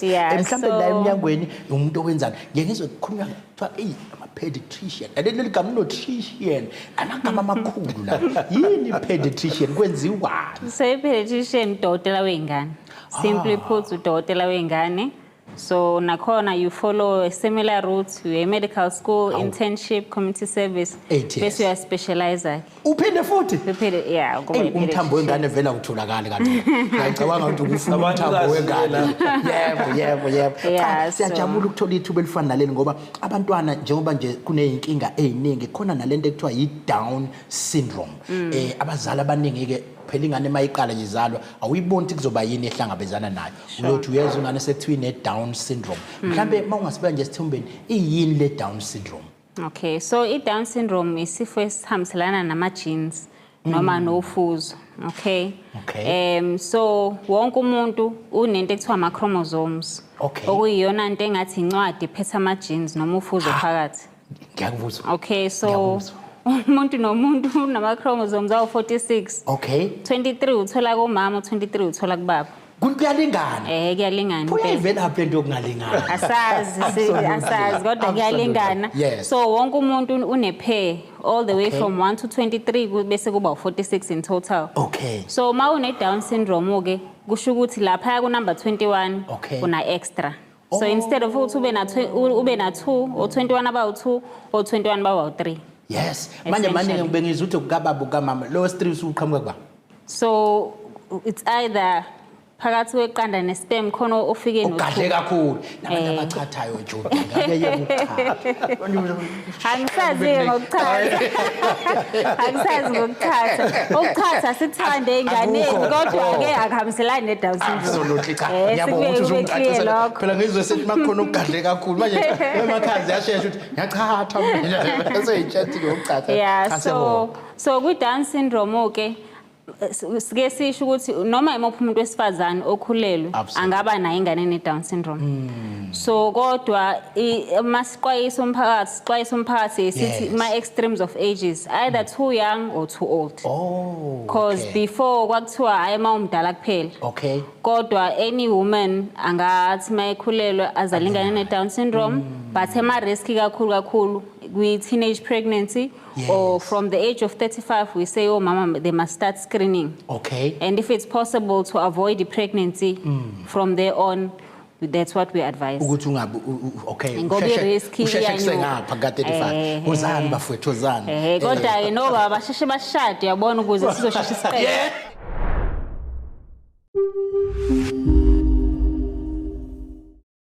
Yeah, Mhlambe la emnyangweni umuntu owenzani, ngeke ngizwe kukhulunywa kuthiwa eyi, ama-pediatrician, and leli gama nutrician, amagama amakhulu la. Yini pediatrician? Kwenziwani? So i-pediatrician udokotela wey'ngane. Simply put, udokotela wey'ngane. So nakhona you follow a similar route, you a medical school, internship, community service. 8 years. Bese uya-specialize. Uphinde futhi? Uphinde, yeah, ukuba Eyi, umthambo i-pediatrician. wengane vele awutholakali kalula. Ngiyacabanga ukuthi ukufuna Abantu umthambo kazi wengane. Yebo. Cha, Yeah, siyajabula ukuthola ithuba elifana naleli, ngoba abantwana, njengoba nje kuney'nkinga ey'ningi khona, nalento ekuthiwa yi-Down syndrome. Abazali abaningi-ke phela, ingane uma iqala nje izalwa, awuyiboni ukuthi kuzoba yini ehlangabezana nayo. Uyothi uyezwa ingane sekuthiwa ine-Down syndrome. Mhlambe uma ungasibeka nje esithombeni, iyini le Down syndrome? Okay, so i-Down syndrome isifo esihambiselana nama-genes noma nofuzo, okay? Okay. So wonke umuntu unento ekuthiwa ama-chromosomes. Okuyiyona nto engathi incwadi ephethe ama-genes noma ufuzo phakathi. Ngiyakuzwa. Okay, so Ngiyakuzwa. umuntu nomuntu unama-chromosomes awu-46. 23 uthola kumama, 23 uthola kubaba. Kuyalingana? Eh, kuyalingana impela. Kuyayivelaphi lento yokungalingani? Asazi, asazi, kodwa kuyalingana. So wonke umuntu une-pair all the way from 1 to 23, bese kuba u-46 in total. So uma une-Down syndrome ke, kusho ukuthi lapha ku number 21 una extra. So instead of ukuthi ube na 2 or 21 abawu 2 or 21 bawu 3. Yes, manje maningi. Essentially. Bengizwa ukuthi kukababa, kukamama, lo 3 usuqhamuka kuba. So it's either phakathi kweqanda ne-sperm khona ofike no Ugadle kakhulu nabantu abachathayo, Juda, ngabe yeke ukuchatha. Angisazi ngokuchatha. Angisazi ngokuchatha. Ukuchatha sikuthande ey'nganeni, Akukho. kodwa ke akuhambiselani ne-Down syndrome. Absolutely, cha. Ngiyabonga ukuthi Sikubeke kube clear uzungicacisela. lokho. Phela ngizwe sethi makukhona ukugadle kakhulu manje emakhaya, yashesha ukuthi ngiyachatha mina, bese yitshathi ngokuchatha. Yeah, Cha, so siyabonga. So kwi-Down syndrome ke, sike sisho ukuthi noma imuphi umuntu wesifazane okhulelwe angaba nayo ingane ene-Down syndrome. So kodwa masiqwayisa umphakathi, sixwayisa umphakathi sithi ma-extremes of ages, either too young or too old. Because before kwakuthiwa hayi, uma umdala kuphela. Kodwa any woman angathi mayekhulelwe azale ingane ne-Down syndrome, but ema-risk kakhulu kakhulu kwi-teenage pregnancy or from the age of 35. We say omama, they must start screening. And if it's possible to avoid the pregnancy from there on, that's what we advise. Ukuthi ungabi okay. Ngoba i-risk Usheshe iyanyuka. kusengapha ka-35. Wozani bafowethu, wozani. Kodwa ke nobaba basheshe bashade, uyabona, ukuze sizosheshe siqede. Yeah.